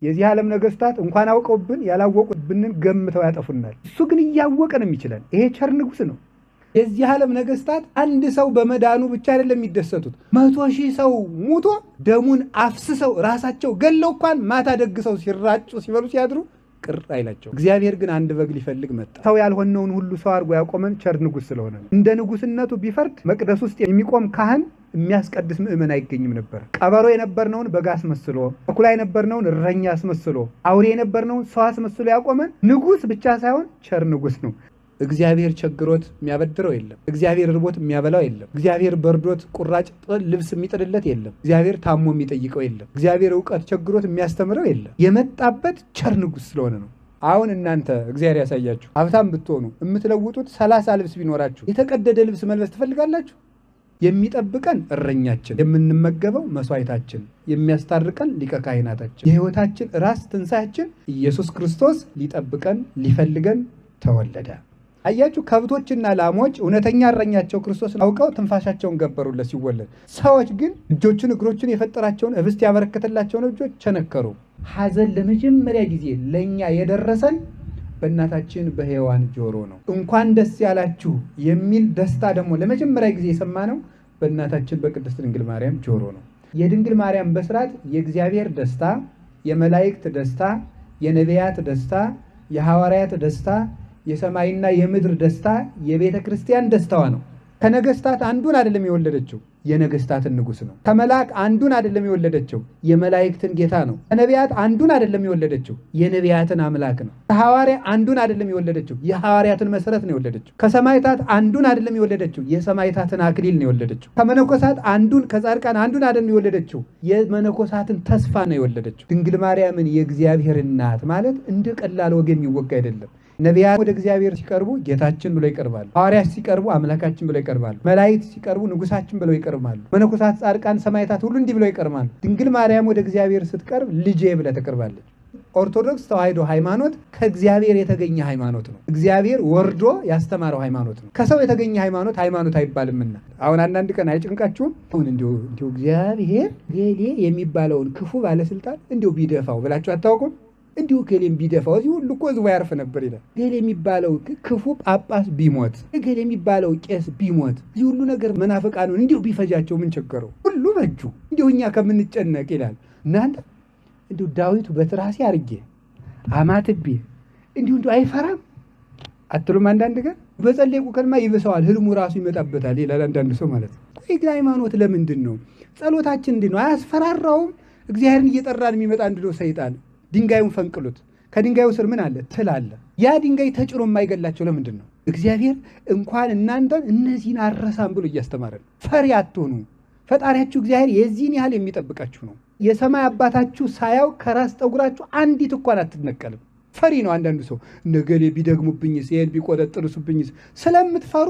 የዚህ ዓለም ነገስታት እንኳን አውቀውብን ያላወቁብንን ገምተው ያጠፉናል። እሱ ግን እያወቀ ነው የሚችለን። ይሄ ቸር ንጉስ ነው። የዚህ ዓለም ነገስታት አንድ ሰው በመዳኑ ብቻ አይደለም የሚደሰቱት። 100,000 ሰው ሙቶ ደሙን አፍስሰው ራሳቸው ገለው እንኳን ማታ ደግሰው ሲራጩ ሲበሉ ሲያድሩ ቅር አይላቸው። እግዚአብሔር ግን አንድ በግ ሊፈልግ መጣ። ሰው ያልሆነውን ሁሉ ሰው አድርጎ ያቆመን ቸር ንጉስ ስለሆነ ነው። እንደ ንጉስነቱ ቢፈርድ መቅደስ ውስጥ የሚቆም ካህን የሚያስቀድስ ምእመን አይገኝም ነበር። ቀበሮ የነበርነውን በግ አስመስሎ፣ ተኩላ የነበርነውን እረኛ አስመስሎ፣ አውሬ የነበርነውን ሰው አስመስሎ ያቆመን ንጉስ ብቻ ሳይሆን ቸር ንጉስ ነው። እግዚአብሔር ቸግሮት የሚያበድረው የለም። እግዚአብሔር ርቦት የሚያበላው የለም። እግዚአብሔር በርዶት ቁራጭ ልብስ የሚጥልለት የለም። እግዚአብሔር ታሞ የሚጠይቀው የለም። እግዚአብሔር እውቀት ቸግሮት የሚያስተምረው የለም። የመጣበት ቸር ንጉስ ስለሆነ ነው። አሁን እናንተ እግዚአብሔር ያሳያችሁ፣ ሀብታም ብትሆኑ የምትለውጡት 30 ልብስ ቢኖራችሁ የተቀደደ ልብስ መልበስ ትፈልጋላችሁ? የሚጠብቀን እረኛችን፣ የምንመገበው መስዋዕታችን፣ የሚያስታርቀን ሊቀ ካህናታችን፣ የሕይወታችን ራስ ትንሣኤያችን ኢየሱስ ክርስቶስ ሊጠብቀን ሊፈልገን ተወለደ። አያችሁ፣ ከብቶችና ላሞች እውነተኛ እረኛቸው ክርስቶስን አውቀው ትንፋሻቸውን ገበሩለት ሲወለድ። ሰዎች ግን እጆቹን እግሮቹን የፈጠራቸውን ህብስት ያበረከተላቸውን እጆች ቸነከሩ። ሐዘን ለመጀመሪያ ጊዜ ለእኛ የደረሰን በእናታችን በሔዋን ጆሮ ነው። እንኳን ደስ ያላችሁ የሚል ደስታ ደግሞ ለመጀመሪያ ጊዜ የሰማነው በእናታችን በቅድስት ድንግል ማርያም ጆሮ ነው። የድንግል ማርያም በስርዓት የእግዚአብሔር ደስታ፣ የመላእክት ደስታ፣ የነቢያት ደስታ፣ የሐዋርያት ደስታ፣ የሰማይና የምድር ደስታ፣ የቤተ ክርስቲያን ደስታዋ ነው። ከነገስታት አንዱን አይደለም የወለደችው፣ የነገስታትን ንጉስ ነው። ከመላክ አንዱን አይደለም የወለደችው፣ የመላእክትን ጌታ ነው። ከነቢያት አንዱን አይደለም የወለደችው፣ የነቢያትን አምላክ ነው። ከሐዋርያ አንዱን አይደለም የወለደችው፣ የሐዋርያትን መሰረት ነው የወለደችው። ከሰማዕታት አንዱን አይደለም የወለደችው፣ የሰማዕታትን አክሊል ነው የወለደችው። ከመነኮሳት አንዱን ከጻድቃን አንዱን አይደለም የወለደችው፣ የመነኮሳትን ተስፋ ነው የወለደችው። ድንግል ማርያምን የእግዚአብሔር እናት ማለት እንደ ቀላል ወግ የሚወጋ አይደለም። ነቢያት ወደ እግዚአብሔር ሲቀርቡ ጌታችን ብለው ይቀርባሉ። ሐዋርያት ሲቀርቡ አምላካችን ብለው ይቀርባሉ። መላእክት ሲቀርቡ ንጉሳችን ብለው ይቀርባሉ። መነኮሳት፣ ጻድቃን፣ ሰማዕታት ሁሉ እንዲህ ብለው ይቀርባሉ። ድንግል ማርያም ወደ እግዚአብሔር ስትቀርብ ልጄ ብላ ትቀርባለች። ኦርቶዶክስ ተዋሕዶ ሃይማኖት ከእግዚአብሔር የተገኘ ሃይማኖት ነው። እግዚአብሔር ወርዶ ያስተማረው ሃይማኖት ነው። ከሰው የተገኘ ሃይማኖት ሃይማኖት አይባልምና። አሁን አንዳንድ ቀን አይጭንቃችሁም? አሁን እንዲሁ እንዲሁ እግዚአብሔር ገሌ የሚባለውን ክፉ ባለስልጣን እንዲሁ ቢደፋው ብላችሁ አታውቁም? እንዲሁ ገሌም ቢደፋው እዚህ ሁሉ እኮ ህዝቡ ያርፍ ነበር ይላል። ገሌ የሚባለው ክፉ ጳጳስ ቢሞት፣ ገሌ የሚባለው ቄስ ቢሞት፣ እዚህ ሁሉ ነገር መናፍቃኑን እንዲሁ ቢፈጃቸው ምን ቸገረው? ሁሉ በእጁ እንዲሁ እኛ ከምንጨነቅ ይላል። እናንተ እንዲሁ ዳዊቱ በትራሴ አርጌ አማትቤ እንዲሁ እንዲሁ አይፈራም አትሉም? አንዳንድ ቀን በጸለይኩ ቀንማ ይብሰዋል፣ ህልሙ ራሱ ይመጣበታል ይላል አንዳንድ ሰው ማለት ነው። ቆይ ግን ሃይማኖት ለምንድን ነው? ጸሎታችን እንዲህ ነው፣ አያስፈራራውም? እግዚአብሔርን እየጠራን የሚመጣ እንድ ነው ሰይጣን። ድንጋዩን ፈንቅሉት። ከድንጋዩ ስር ምን አለ? ትል አለ። ያ ድንጋይ ተጭኖ የማይገላቸው ለምንድን ነው? እግዚአብሔር እንኳን እናንተን እነዚህን አረሳም ብሎ እያስተማረ ነው። ፈሪ አትሆኑ። ፈጣሪያችሁ እግዚአብሔር የዚህን ያህል የሚጠብቃችሁ ነው። የሰማይ አባታችሁ ሳያውቅ ከራስ ጠጉራችሁ አንዲት እንኳን አትነቀልም። ፈሪ ነው አንዳንዱ ሰው። ነገሌ ቢደግሙብኝስ፣ ይሄን ቢቆጠጥሩስብኝስ ስለምትፈሩ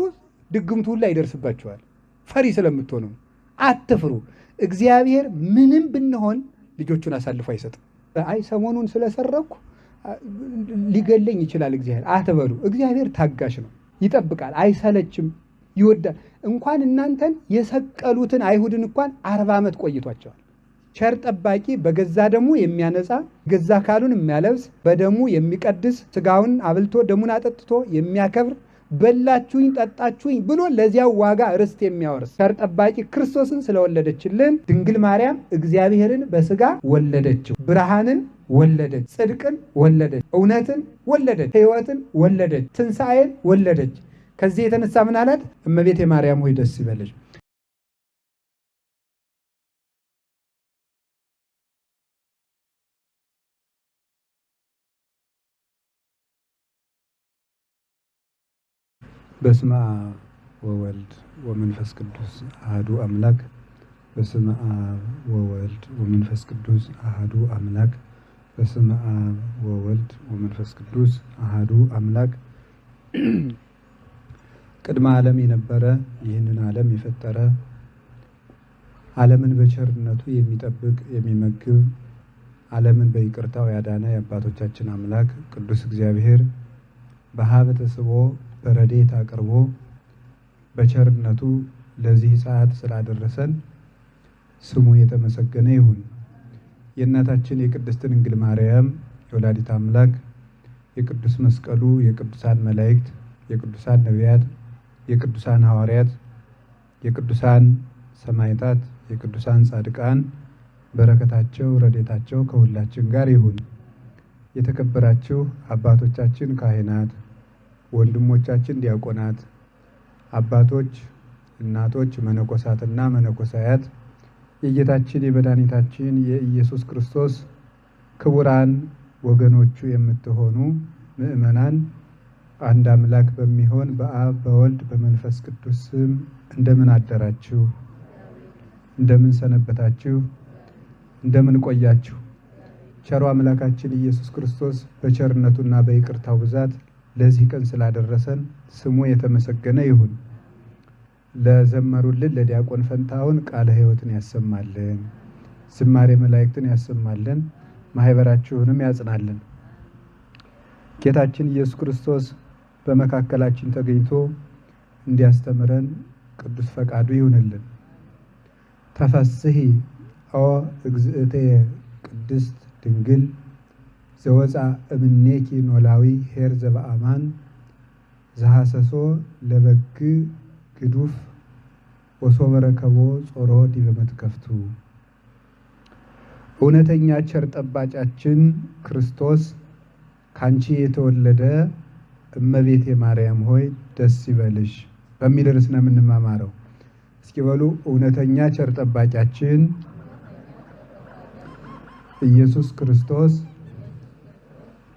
ድግምቱ ሁላ ይደርስባችኋል። ፈሪ ስለምትሆኑ አትፍሩ። እግዚአብሔር ምንም ብንሆን ልጆቹን አሳልፎ አይሰጥም። አይ ሰሞኑን ስለሰረኩ ሊገለኝ ይችላል እግዚአብሔር አትበሉ። እግዚአብሔር ታጋሽ ነው፣ ይጠብቃል፣ አይሰለችም፣ ይወዳል። እንኳን እናንተን የሰቀሉትን አይሁድን እንኳን 40 ዓመት ቆይቷቸዋል። ቸር ጠባቂ በገዛ ደሙ የሚያነጻ ገዛ አካሉን የሚያለብስ በደሙ የሚቀድስ ስጋውን አብልቶ ደሙን አጠጥቶ የሚያከብር በላችሁኝ ጠጣችሁኝ ብሎ ለዚያው ዋጋ ርስት የሚያወርስ ቸር ጠባቂ ክርስቶስን ስለወለደችልን ድንግል ማርያም እግዚአብሔርን በስጋ ወለደችው። ብርሃንን ወለደች፣ ጽድቅን ወለደች፣ እውነትን ወለደች፣ ሕይወትን ወለደች፣ ትንሣኤን ወለደች። ከዚህ የተነሳ ምን አላት? እመቤቴ ማርያም ሆይ ደስ ይበልሽ። በስመ አብ ወወልድ ወመንፈስ ቅዱስ አሐዱ አምላክ። በስመ አብ ወወልድ ወመንፈስ ቅዱስ አሐዱ አምላክ። በስመ አብ ወወልድ ወመንፈስ ቅዱስ አሐዱ አምላክ። ቅድመ ዓለም የነበረ ይህንን ዓለም የፈጠረ ዓለምን በቸርነቱ የሚጠብቅ የሚመግብ ዓለምን በይቅርታው ያዳነ የአባቶቻችን አምላክ ቅዱስ እግዚአብሔር በሀበ ተስቦ በረድኤት አቅርቦ በቸርነቱ ለዚህ ሰዓት ስላደረሰን ስሙ የተመሰገነ ይሁን። የእናታችን የቅድስት ድንግል ማርያም የወላዲተ አምላክ የቅዱስ መስቀሉ የቅዱሳን መላእክት የቅዱሳን ነቢያት የቅዱሳን ሐዋርያት የቅዱሳን ሰማዕታት የቅዱሳን ጻድቃን በረከታቸው ረድኤታቸው ከሁላችን ጋር ይሁን። የተከበራችሁ አባቶቻችን ካህናት፣ ወንድሞቻችን ዲያቆናት፣ አባቶች፣ እናቶች፣ መነኮሳትና መነኮሳያት የጌታችን የመድኃኒታችን የኢየሱስ ክርስቶስ ክቡራን ወገኖቹ የምትሆኑ ምዕመናን አንድ አምላክ በሚሆን በአብ በወልድ በመንፈስ ቅዱስ ስም እንደምን አደራችሁ? እንደምን ሰነበታችሁ? እንደምን ቆያችሁ? ቸሩ አምላካችን ኢየሱስ ክርስቶስ በቸርነቱና በይቅርታው ብዛት ለዚህ ቀን ስላደረሰን ስሙ የተመሰገነ ይሁን። ለዘመሩልን ለዲያቆን ፈንታሁን ቃለ ሕይወትን ያሰማልን፣ ዝማሬ መላእክትን ያሰማልን፣ ማህበራችሁንም ያጽናልን። ጌታችን ኢየሱስ ክርስቶስ በመካከላችን ተገኝቶ እንዲያስተምረን ቅዱስ ፈቃዱ ይሁንልን። ተፈስሒ ኦ እግዝእትየ ቅድስት ድንግል ዘወፅአ እምኔኪ ኖላዊ ኄር ዘበአማን ዘሐሰሶ ለበግ ግዱፍ ወሶበ ረከቦ ጾሮ ዲበ መትከፍቱ። እውነተኛ ቸር ጠባቂያችን ክርስቶስ ካንቺ የተወለደ እመቤቴ ማርያም ሆይ ደስ ይበልሽ በሚል ርዕስ ነው የምንማማረው። እስኪ በሉ እውነተኛ ቸር ጠባቂያችን ኢየሱስ ክርስቶስ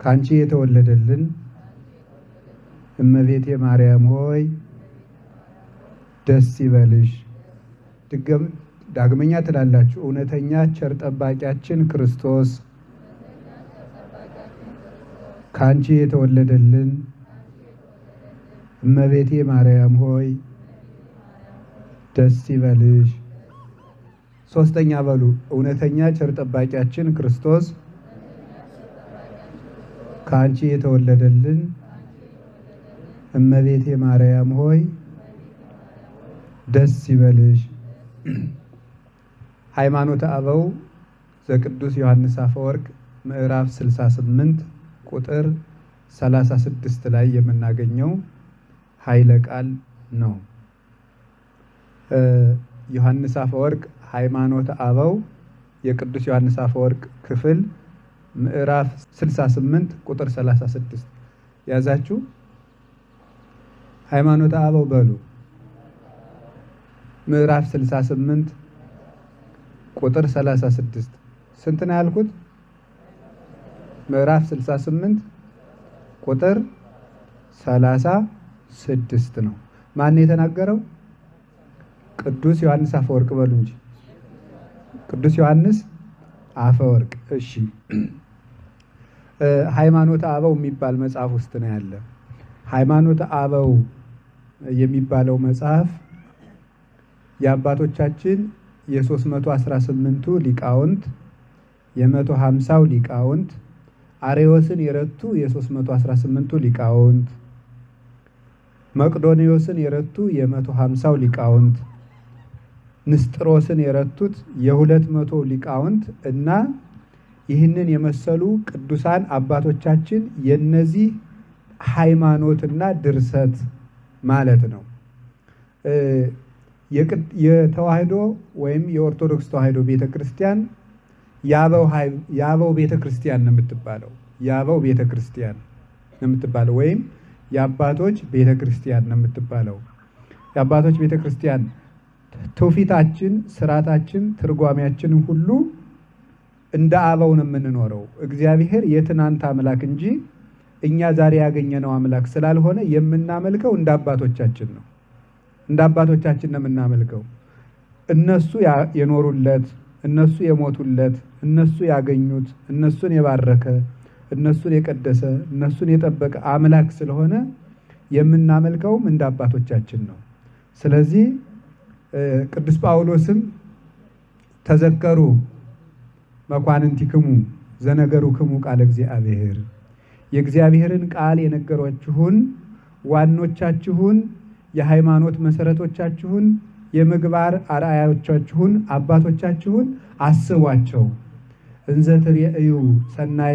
ካንቺ የተወለደልን እመቤቴ ማርያም ሆይ ደስ ይበልሽ። ዳግመኛ ትላላችሁ፣ እውነተኛ ቸር ጠባቂያችን ክርስቶስ ካንቺ የተወለደልን እመቤቴ ማርያም ሆይ ደስ ይበልሽ። ሶስተኛ በሉ፣ እውነተኛ ቸር ጠባቂያችን ክርስቶስ ካንቺ የተወለደልን እመቤቴ ማርያም ሆይ ደስ ይበልሽ። ሃይማኖተ አበው ዘቅዱስ ዮሐንስ አፈወርቅ ምዕራፍ 68 ቁጥር 36 ላይ የምናገኘው ኃይለ ቃል ነው። ዮሐንስ አፈወርቅ ሃይማኖተ አበው የቅዱስ ዮሐንስ አፈወርቅ ክፍል ምዕራፍ 68 ቁጥር 36 ያዛችሁ። ሃይማኖተ አበው በሉ። ምዕራፍ 68 ቁጥር 36 ስንት ነው ያልኩት? ምዕራፍ 68 ቁጥር 36 ነው። ማን የተናገረው? ቅዱስ ዮሐንስ አፈወርቅ በሉ እንጂ። ቅዱስ ዮሐንስ አፈወርቅ። እሺ፣ ሃይማኖተ አበው የሚባል መጽሐፍ ውስጥ ነው ያለ። ሃይማኖተ አበው የሚባለው መጽሐፍ የአባቶቻችን የ318ቱ ሊቃውንት የ150ው ሊቃውንት አሬዎስን የረቱ የ318ቱ ሊቃውንት መቅዶኒዮስን የረቱ የ150ው ሊቃውንት ንስጥሮስን የረቱት የ200 ሊቃውንት እና ይህንን የመሰሉ ቅዱሳን አባቶቻችን የነዚህ ሃይማኖትና ድርሰት ማለት ነው። የተዋህዶ ወይም የኦርቶዶክስ ተዋህዶ ቤተክርስቲያን የአበው ቤተክርስቲያን ነው የምትባለው። የአበው ቤተክርስቲያን ነው የምትባለው ወይም የአባቶች ቤተክርስቲያን ነው የምትባለው። የአባቶች ቤተክርስቲያን ትውፊታችን፣ ስርዓታችን፣ ትርጓሜያችን ሁሉ እንደ አበው ነው የምንኖረው። እግዚአብሔር የትናንት አምላክ እንጂ እኛ ዛሬ ያገኘነው አምላክ ስላልሆነ የምናመልከው እንደ አባቶቻችን ነው። እንደ አባቶቻችን ነው የምናመልከው። እነሱ የኖሩለት፣ እነሱ የሞቱለት፣ እነሱ ያገኙት፣ እነሱን የባረከ፣ እነሱን የቀደሰ፣ እነሱን የጠበቀ አምላክ ስለሆነ የምናመልከውም እንደ አባቶቻችን ነው። ስለዚህ ቅዱስ ጳውሎስም ተዘከሩ መኳንንቲክሙ ዘነገሩክሙ ቃለ እግዚአብሔር፣ የእግዚአብሔርን ቃል የነገሯችሁን ዋኖቻችሁን፣ የሃይማኖት መሰረቶቻችሁን፣ የምግባር አርአያዎቻችሁን አባቶቻችሁን አስቧቸው። እንዘ ትሬእዩ ሰናይ።